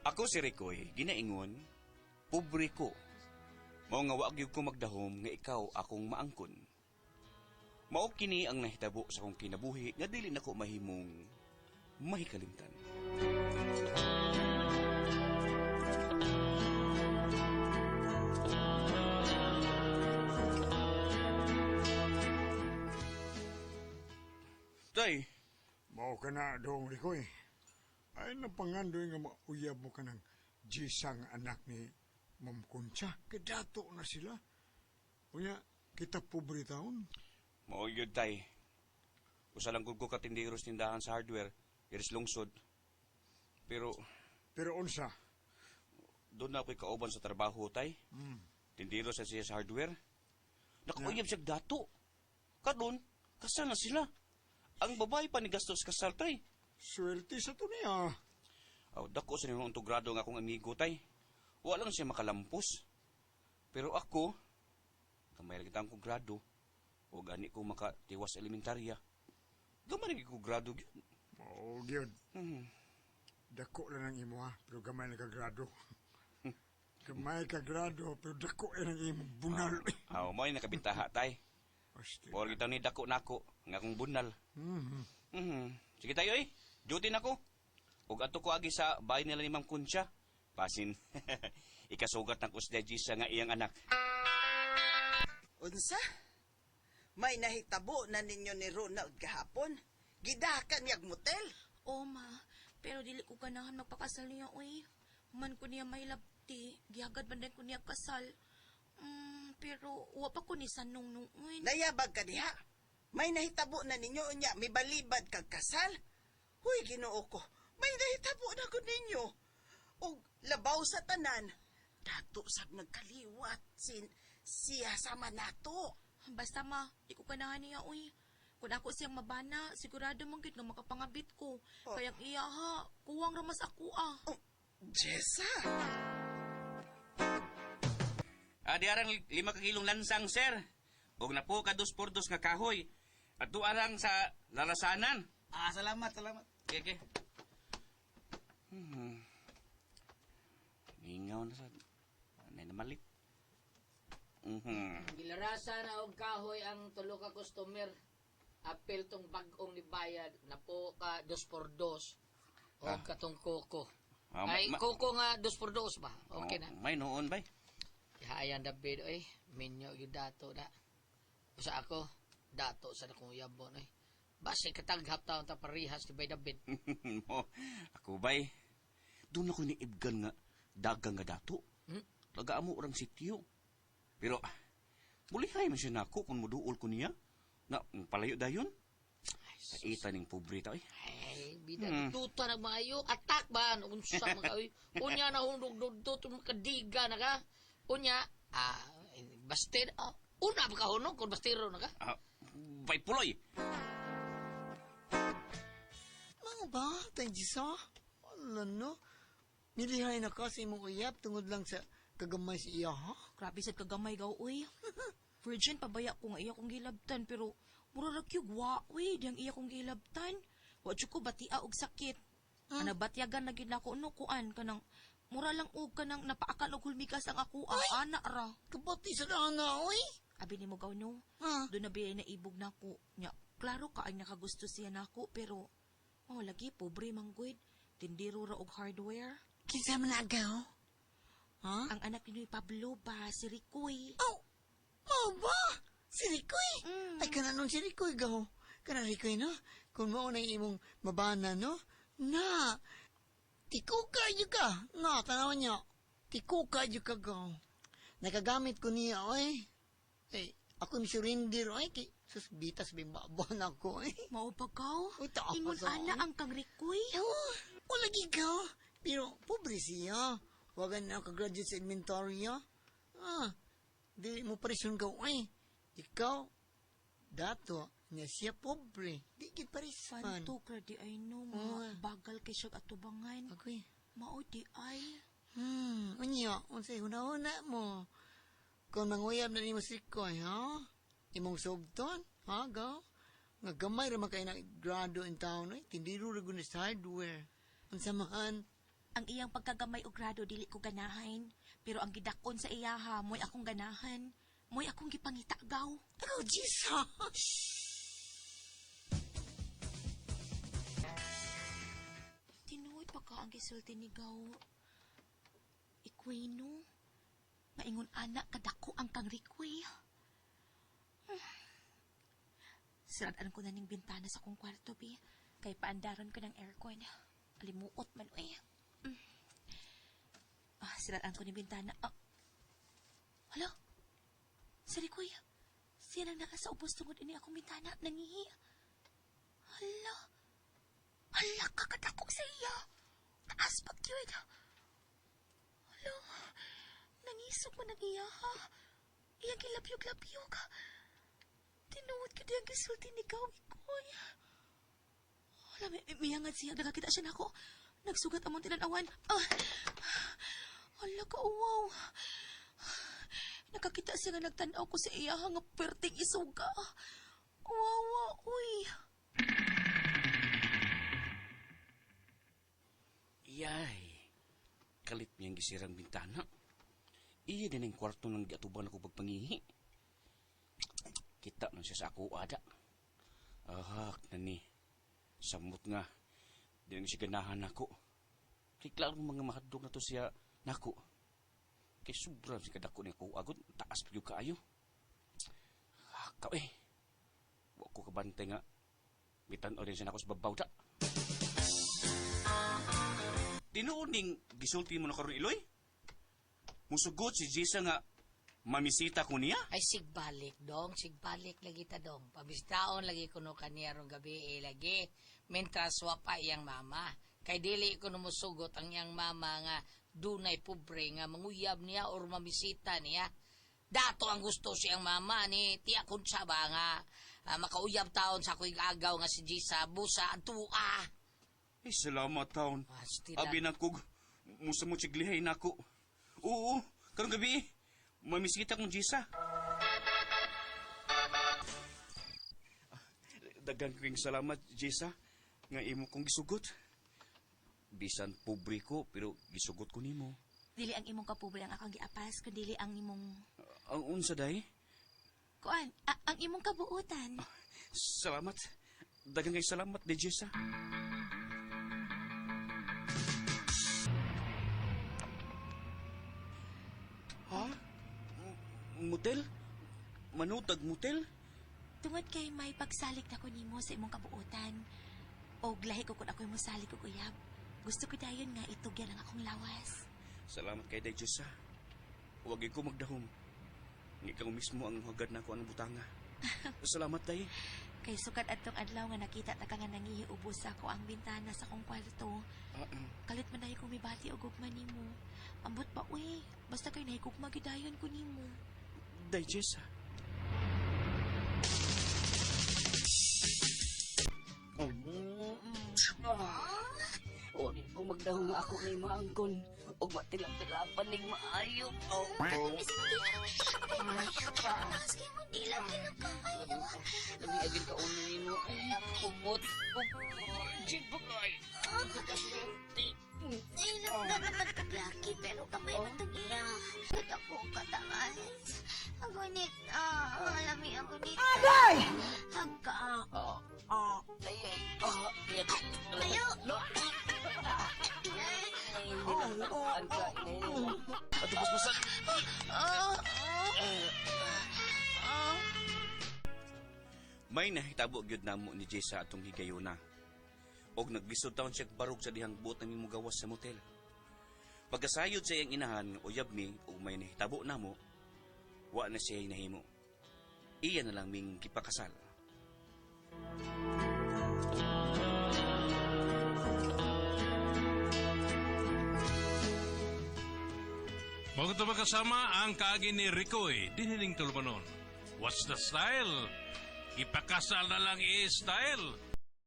Ako si Ricoy, ginaingon, pobre ko. Mao nga wa gyud ko magdahom nga ikaw akong maangkon. Mao kini ang nahitabo sa akong kinabuhi nga dili nako mahimong mahikalimtan. Tay, Mao ka na dong, Ricoy. Ay, napangandoy nga mauyab mo ka ng Jisang anak ni Ma'am Concha. Kadato na sila. Unya, kita pobre taon. Mao gyud, tay. Usa lang gud ko ka tindero sa tindahan sa hardware, iris lungsod. Pero Pero unsa? Doon na ako'y kauban sa trabaho, tay. Tindero sa siya sa hardware. Nakauyab siya dato. Karon, kasal na sila. Ang babae pa ni gastos kasal, tay. Swerte sa to niya. Aw, dako sa niyong grado nga akong amigo, tay. Wala lang siya makalampos. Pero ako, kamay lang kitang ko grado, o gani ko makatiwas elementarya. Gamay lagi ko grado gyud. Mao gyud. Dako lang ang imo ha, pero gamay na ka grado. Gamay ka grado, pero dako ang imong bunal. Aw, mo nakabintaha, tay. Asti. Por kita ni dako nako nga akong bunal. Sige tayo eh. Duty na ko. Ug ato ko agi sa bahay nila ni Ma'am Concha. Pasin. Ikasugat ng kusda Gisa nga iyang anak. Unsa? May nahitabo na ninyo ni Ronald gahapon? Gidakan niyag motel? Oo, ma. Pero dili ko ganahan magpakasal niya, uy. Man ko niya may labti. Gihagad man din ko niya kasal. Pero wa pa ko ni sanong noon. Nayabag ka diha. May nahitabo na ninyo unya, may balibad kag kasal? Huy, Ginoo ko, may nahitabo na ko ninyo. Og labaw sa tanan, dato sab nagkaliwat sin siya sama nato. Basta ma, di ko ganahan niya, uy. Kung ako siyang mabana, sigurado man gyud nga makapangabit ko. Oh. Kayang iya ha, kuwang ramas ako ah. Oh, Jessa! Ah, di arang 5 ka kilong lansang, sir. Og na po ka dos por dos nga kahoy. At arang sa lalasanan. Ah, salamat, salamat. Okay, okay. Mingaw na sa... Ano na malit? Gilarasa na og kahoy ang tulo ka customer. Apil tong bag-ong ni bayad na po ka dos por dos. O katong koko. Ah, Ay, koko nga dos por dos ba? Okay Oh, na. May noon, bay. Ayan David, oy, minyo yung dato na. Usa ako, dato sa akong yabon, oy. Basta kataghap taon ta parihas ni Bay David. Mo, ako bay. Doon ako niibgan nga dagang nga dato. Taga amo orang sityo. Pero mulihay man siya nako kung muduol ko niya. Na, palayo dayon. Kaita ning pobre ta, oy. Ay, bida, tuta na maayo. Attack ba? Unsa man ka, oy. Unya na hundog dudto, makadiga na ka. Unya, bastir, una pa ka hunog kung bastiro na ka. Ah, bay puloy. Mga ba, tay Jisa? Ano no? Nilihay na ka sa imong uyab tungod lang sa kagamay sa iya, ha? Grabe sad kagamay gaw, uy. Virgin pabaya ko nga iya kong gilabtan pero mura ra kyug wa uy diyang iya kong gilabtan. Wa jud ko batia og sakit. Ana batyagan na gid nako no kuan kanang mura lang og kanang napaakal og hulmigas ang ako ah, ana ra. Kabati sa dana, oy! Abi nimo gaw no. Ha? Doon na biya na ibog nako. Nya, klaro ka ay nakagusto siya nako pero oh lagi pobre man gud. Tindiro ra og hardware. Kinsa man agaw? Ha? Ang anak ni Noy Pablo ba si Ricoy. Oh! Mao ba? Si Ricoy? Ay, kana nun si Ricoy, gaw. Kana Ricoy, no? Kung mao na imong mabana, no? Na! Tikuka yun ka! Na, tanawan niya. Tikuka yun ka, gaw. Nakagamit ko niya, oy. Ay, ako yung surrender, oy. Kay, sus, bitas, bimbaban ako, eh. Mao ba gaw? Uy, taas, Ingon ah. ana ang kang Ricoy. Oh, wala ka. Pero, pobre siya. Wagan na kagraduate sa inventory, ah. Ah, di mo paresun ka, ay. Ikaw, dato, niya siya pobre. Di gid paresan. Panto ka di ay no, Oo. mga bagal kay siyag atubangan. Agoy. Mao di ay. Unya, unsay huna-huna mo. Kung manguyab na nimo si Koy, ha? Imong sugton, ha, gaw? Nga gamay ra man kay na grado in town, ay. Tindiro ra gud sa hardware. Unsa man? Ang iyang pagkagamay og grado dili ko ganahan, pero ang gidakon sa iyaha mo'y akong ganahan. Mo'y akong gipangita gaw. Agaw, Jisa. Tinuod pa ka ang gisulti ni Gaw. Ikwino. Maingon anak kadako ang kang Rikoy. Siradan ko na ning bintana sa akong kwarto, bi. Kay paandaron ko ng aircon. Alimuot man, uy. Ah, siradan ko ni bintana. Ah. Hala? Si Rikoy. Siya nang naa sa ubos tungod ini akong bintana. Nangihi. Hala. Hala, kakadako sa iya. Taas pag yun. Hala, nangisog man ang iya, ha? Iyang gilapyog-lapyog. Tinuod ka diyang gisulti ni Gaw, ikoy. Hala, miyangat siya. Nakakita siya nako. Nagsugat among tinanawan. Ah, hala ka, wow. Nakakita siya nga nagtanaw ko sa iya nga perting isuga. Wow, wow, uy. Yay! Kalit niyang gisirang bintana. Iya din ang kwarto ng giatuban ako pagpangihi. Kita nun siya sa ako ada. Ahak na ni. Samot nga. Di na siya ganahan ako. Kay klaro mga mahadlok na to siya nako. Kay sobrang siya kadako ni ako agad. Taas pa yung kaayo. Hakaw eh. Wa ko kabantay nga. Bitan-o din siya nako sa babaw da. Tinuod ning gisulti mo na karon Iloy? Musugot si Jisa nga mamisita ko niya? Ay, sigbalik, dong. Sigbalik lagi ta, dong. Pabisitaon lagi kuno kaniya rong gabi, eh, lagi. Mentras wa pa iyang mama. Kay dili ko musugot ang iyang mama nga dunay pobre nga manguyab niya or mamisita niya. Dato ang gusto siyang mama ni Tia Kunsa ba nga makauyab taon sa ako'y agaw nga si Jisa busa antua. Eh, salamat taon. Asti na. Abi na kog, musa mo siglihay na ako. Oo, karong gabi, mamisita kong Jisa. Dagan kong salamat, Jisa, nga imo kong gisugot. Bisan pobre ko, pero gisugot ko nimo. Dili ang imong kapobre ang akong giapas, kundi ang imong... Ang unsa day? Kuan, ang imong kabuutan. Salamat. Dagan kay salamat di Jisa. Ha? Motel? Manutag motel? Tungod kay may pagsalig na ko nimo sa imong kabuutan. Og lahi ko kung ako'y mosalig og uyab. Gusto ko dayon nga itugyan ang akong lawas. Salamat kay Day Jessa. Huwag ko magdahom. Ikaw mismo ang hagad na ko ang butanga. Salamat, Day. Kay sukat atong adlaw nga nakita ta ka nga nangihiubos sa ako ang bintana sa akong kwarto. Kalit man dayon kung mibati og gugma nimo. Ambot pa uy, basta kay nahigugma gyud dayon ko nimo. Day Jessa. Uri ko magdahong nga ako ni maangkon ug matilap-tilapan ning maayo. Taas kay mo dila kinakayo. Lami agin ka uno nimo. Ubot. Jig bagay. Nahilap na naman kaglaki pero kamay man tong iya. Ako kataas. Agunit, alami agunit. Agay! Hagka. Ay ay. Ayo. Ato paspasan. May nahitabo gyud namo ni Jessa atong higayuna. Og naglisod taon siya barog sa dihang buot nami mogawas sa motel. Pagkasayod sa iyang inahan nga uyab mi ug may nahitabo namo, wa na siya nahimo. Iya na lang ming gipakasal. Mao to makasama ang kaagi ni Ricoy, dinhining tulumanon. What's the style? Ipakasal na lang i-style.